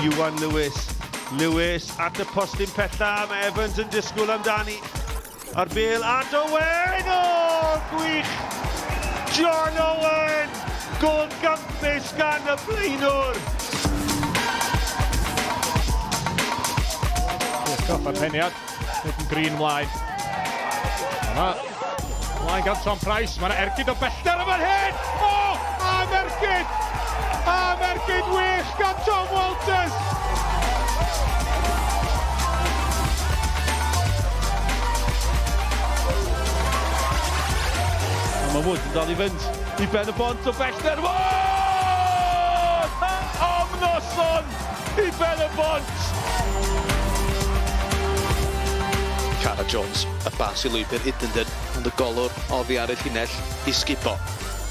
Iwan Lewis. Lewis at y postyn pella, mae Evans yn disgwyl amdani. A'r bêl at Owen! O, gwych! John Owen! Gôl gampus gan y blaenwr! Kirchhoff a'r peniad. Nathan Green mlaen. Yma. Mlaen gan Tom Price. Mae yna ergyd o bellter yma'n hyn! O! Am ergyd! Am ergyd wych gan Tom Walters! A mae Wood yn dal i fynd i ben y bont o bellter. Wood! Am noson i ben y bont! Cara Jones, y bas i lwybr Idenden, ond y golwr oddi ar y llinell i sgubo.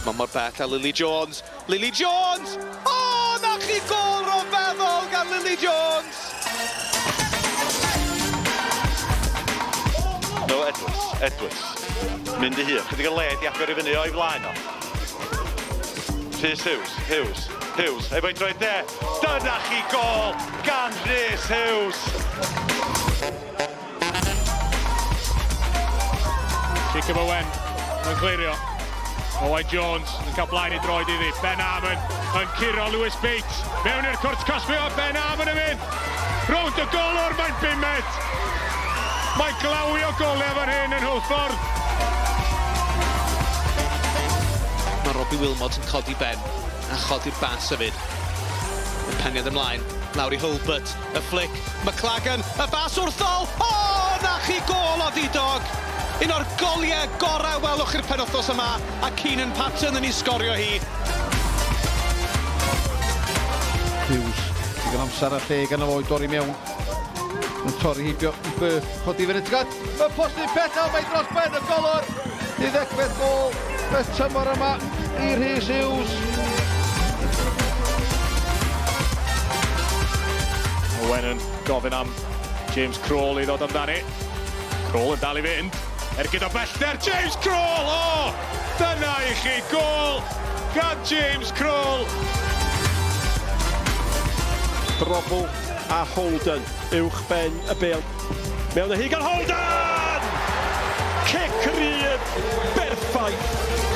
Mae mor bell â Lily Jones. Lily Jones! O, na chi gôl rhyfeddol gan Lily Jones! No, Edwards, Edwards. Mynd i hun, chydig o led i agor i fyny o'i flaen o. Rhys Hughes, Hughes, Hughes, efo'i droed dde. Dyna chi gôl gan Rhys Hughes! Jacob Owen yn clirio. Owain Jones yn cael blaen i droed iddi. Ben Armon yn curo Lewis Bates. Mewn i'r cwrt cosbi o Ben Armon yn mynd. Rownd y golwr, mae'n bumed. Mae'n glawio golau fan hyn yn Hwlffordd. Mae Robbie Wilmot yn codi ben a chodi'r bas hefyd. Y peniad ymlaen, lawr i Hulbert, y flic, McLagan, y bas wrthol! O, na chi gôl odidog! Un o'r goliau gorau welwch chi'r penwythnos yma, a Keenan Patton yn ei sgorio hi. Hughes, digon amser a lle gan fo i dorri mewn. Yn torri heibio i Burke, codi fyny tygad, y postyn petal, mae dros ben y golwr! Deuddegfed gôl y tymor yma i Rhys Hughes. Owen yn gofyn am James Kroll i ddod amdani. Kroll yn dal i fynd. Ergyd o bellter, James Kroll! O! Dyna i chi gôl gan James Kroll! Drobl a Holden uwch ben y bêl. Mewn â hi gan Holden! Cic rydd berffaith!